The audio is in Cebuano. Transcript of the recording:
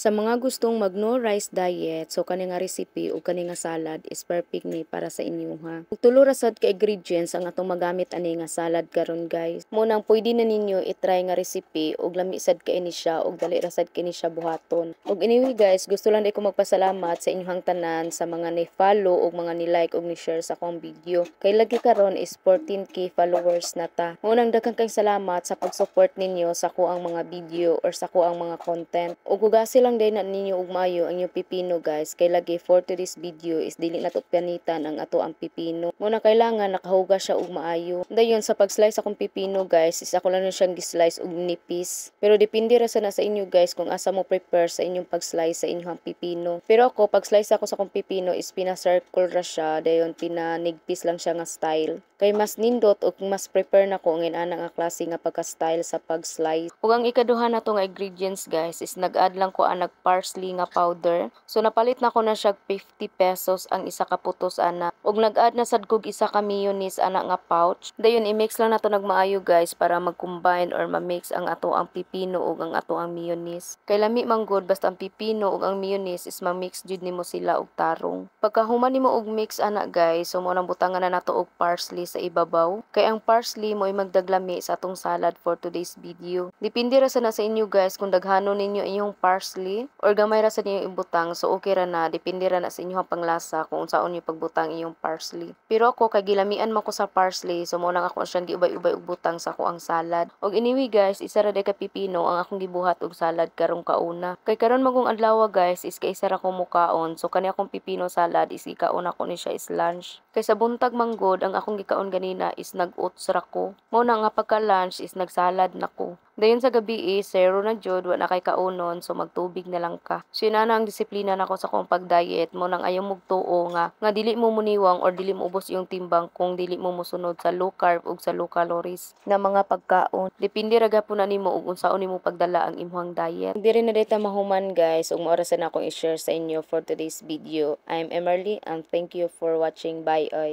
Sa mga gustong mag no rice diet, so kani nga recipe o kani nga salad is perfect ni para sa inyo ha. Ug tulo ra sad ka ingredients ang atong magamit ani nga salad karon, guys. Mo nang pwede na ninyo i-try nga recipe ug lami sad kay ni siya ug dali ra sad kini siya buhaton. Ug anyway guys, gusto lang ko magpasalamat sa inyong tanan sa mga ni-follow ug mga ni-like ug ni-share sa akong video. Kay lagi karon is 14K followers na ta. Mo nang daghan kay salamat sa pag-support ninyo sa akoang mga video or sa akoang mga content. Ug hugasi lang din na ninyo og maayo ang inyong pipino, guys, kay lagi for today's video is dili na to panitan ang ato ang pipino. Muna kailangan nakahugas siya og maayo. Dayon sa pag-slice akong pipino, guys, is ako lang na siyang gi-slice og nipis. Pero depende ra sa na sa inyo, guys, kung asa mo prepare sa inyong pag-slice sa inyong pipino. Pero ako, pag-slice ako sa akong pipino is pina-circle ra siya, dayon pinanigpis lang siya nga style. Kay mas nindot ug mas prepare nako ang inana nga klase nga pagka-style sa pag-slice. Ug ang ikaduha nato nga ingredients, guys, is nag-add lang ko anag parsley nga powder. So napalit na ko na siya 50 pesos ang isa ka putos ana. Ug nag-add na sad kog isa ka mayonnaise ana nga pouch. Dayon i-mix lang nato nagmaayo, guys, para mag-combine or ma-mix ang ato ang pipino ug ang ato ang mayonnaise. Kay lami man gud basta ang pipino ug ang mayonnaise is ma-mix jud nimo sila og tarong. Pagkahuman nimo og mix ana, guys, so mo nang butangan na nato og parsley sa ibabaw. Kay ang parsley mo ay magdaglami sa atong salad for today's video. Depende ra sa na sa inyo, guys, kung daghanon ninyo inyong parsley or gamay ra sa ninyo ibutang, so okay ra na, depende ra na sa inyong panglasa kung unsaon niyo pagbutang inyong parsley. Pero ako kay gilamian man ko sa parsley, so mo nang ako siyang giubay-ubay og butang sa ako ang salad. Og anyway guys, isa ra day ka pipino ang akong gibuhat og salad karong kauna. Kay karon magong adlaw, guys, is kay isa ra ko mukaon, so kani akong pipino salad is gikaon ako ni siya is lunch. Kay sa buntag manggod ang akong gikaon ganina is nag-oats ra ko. Mo na nga pagka lunch is nagsalad na ko. Dayon sa gabi is zero na jud, wa na kay kaunon, so magtubig na lang ka. So yun na ang disiplina nako sa akong pag-diet. Mo nang ayaw mugtuo nga dili mo muniwang or dili mo ubos iyong timbang kung dili mo mosunod sa low carb ug sa low calories na mga pagkaon. Depende ra gapon na nimo ug unsaon nimo pagdala ang imong diet. Diri na dita mahuman, guys, ug mao ra sa na akong i-share sa inyo for today's video. I'm Emerly and thank you for watching. Bye oy.